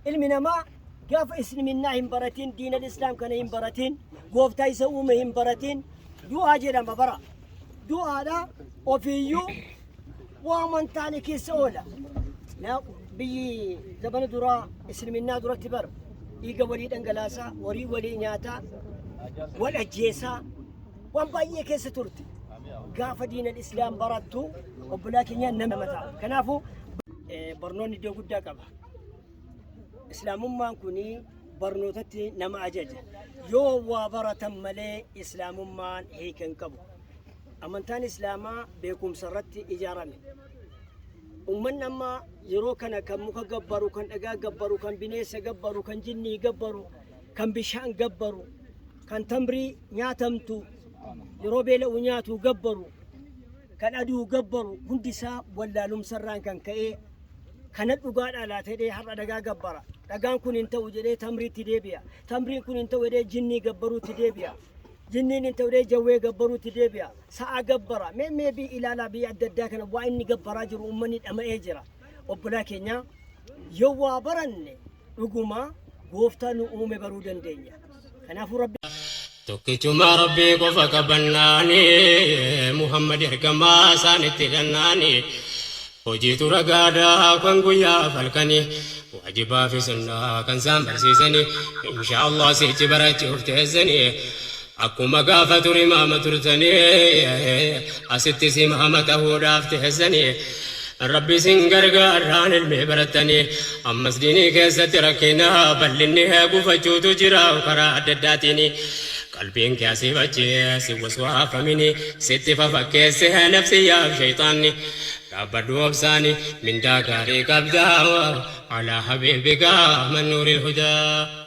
Ilmi namaa gaafa isliminnaa hin baratin, diinal islaam kana hin baratin, gooftaa isa uume hin baratin, du'aa jedhama bara. Du'aadha ofiiyyuu waa amantaane keessa oola. Biyyi zabana duraa isliminnaa duratti bara dhiiga walii dhangalaasaa, horii walii nyaataa, wal ajjeesaa waan baay'ee keessa turte. Gaafa diinal islaam barattu obbolaa keenya nama ta'a. Kanaafuu barnoonni iddoo guddaa qaba. Islaamummaan kun barnootatti nama ajaja. Yoo waa baratan malee islaamummaan hiika hin qabu. Amantaan islaamaa beekumsa irratti ijaarame. Uummanni amma yeroo kana kan muka gabbaru, kan dhagaa gabbaru, kan bineensa gabbaru, kan jinnii gabbaru, kan bishaan gabbaru, kan tamrii nyaatamtu yeroo beela'u nyaatu gabbaru, kan aduu gabbaru hundi isaa wallaalumsarraan kan ka'ee kana dhugaadhaa laata jedhee har'a dhagaa gabbara. Dhagaan kun hin ta'u jedhee tamriitti deebi'a. Tamriin kun hin ta'u jedhee jinnii gabbaruutti deebi'a. Jinniin hin ta'u jedhee jawwee gabbaruutti deebi'a. Sa'a gabbara. Mee mee biyya ilaalaa biyya adda addaa kana waa inni gabbaraa jiru uummanni dhama'ee jira. Obbolaa keenya yoo waa baranne dhuguma gooftaa nu uume baruu dandeenya. Kanaafuu Rabbi. Tokkichuma Rabbii qofa qabannaani Muhammad ergamaa isaanitti hidhannaani hojiitu ragaadha kan guyyaa falkani waajibaa fi sunnaa kan isaan barsiisani insha Allah sichi barachuuf teessani akkuma gaafa dur imaama turtani asittis imaama tahuudhaaf teessani Rabbi isin gargaarraan ilmii barattanii ammas diinii keessatti rakkina bal'inni gufachuutu jira karaa adda addaatiin qalbiin kee asiif achi si waswaafamini sitti fafakkeesse nafsiyyaaf shayxaanni dhaabbadhu obsaani mindaa gaarii qabda alaa habiibika man nuuril hudaa.